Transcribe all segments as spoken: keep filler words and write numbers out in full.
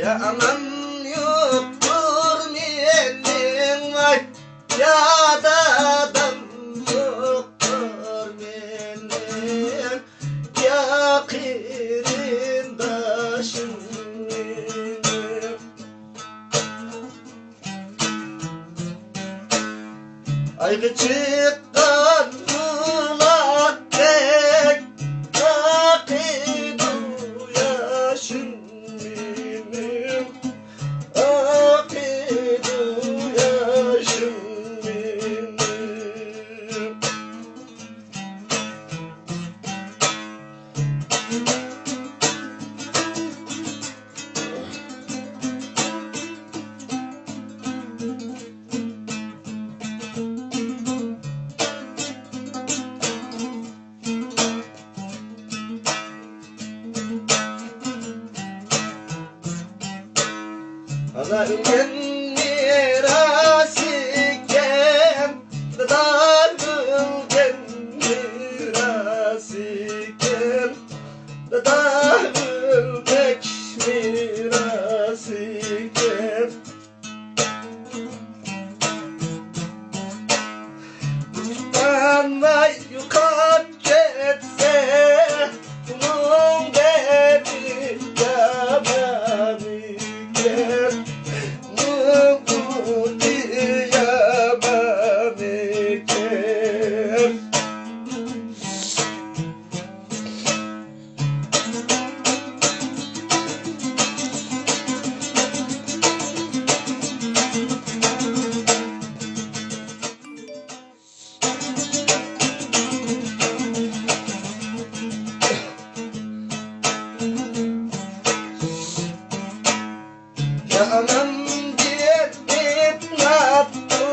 ئانام يوقتۇر مېنىڭ، ۋاي، يا دادام يوقتۇر مېنىڭ، يا قېرىنداشىم مېنىڭ. ئايغا چىققان بۇلاقتەك ئاقىدۇ ياشىم مېنىڭ، ئاقىدۇ ياشىم مېنىڭ. ئانا ئۆلگەن مىراس ئىكەن، دادا ئۆلگەن مىراس ئىكەن، دادا ئۆلمەك مىراس ئىكەن. ئاناي يوقاپ كەتسە، ئۇنىڭ دەردى يامان ئىكەن، ئۇنىڭ ئوتى يامان ئىكەن. يا ئانام دېيىپ ئېيتماپتۇ،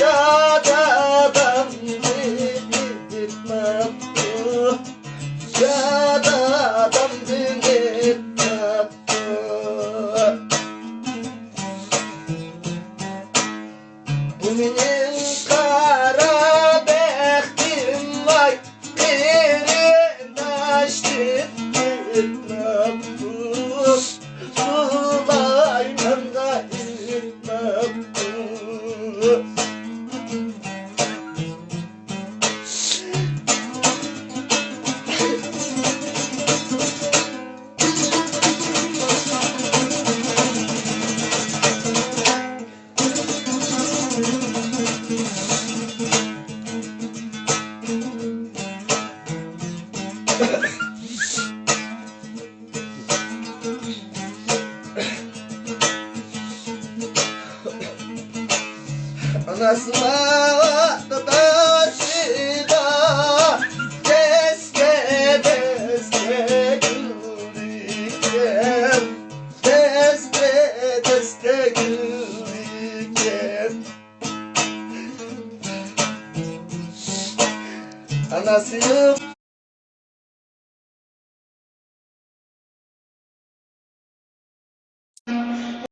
يا دادام دېيىپ ئېيتماپتۇ، يا دادام دېيىپ ئېيتماپتۇ. بۇ مېنىڭ قارا بەختىم، ۋاي، قېرىنداش دېيىپ ئېيتماپتۇ، سۇلايمانغا ئېيتماپتۇ. ئاناسىغا، داداسىغا دەسكە دەسكە كۈلىدىكەن، دەسكە دەسكە كۈلىدىكەن. ئاناسى يوق.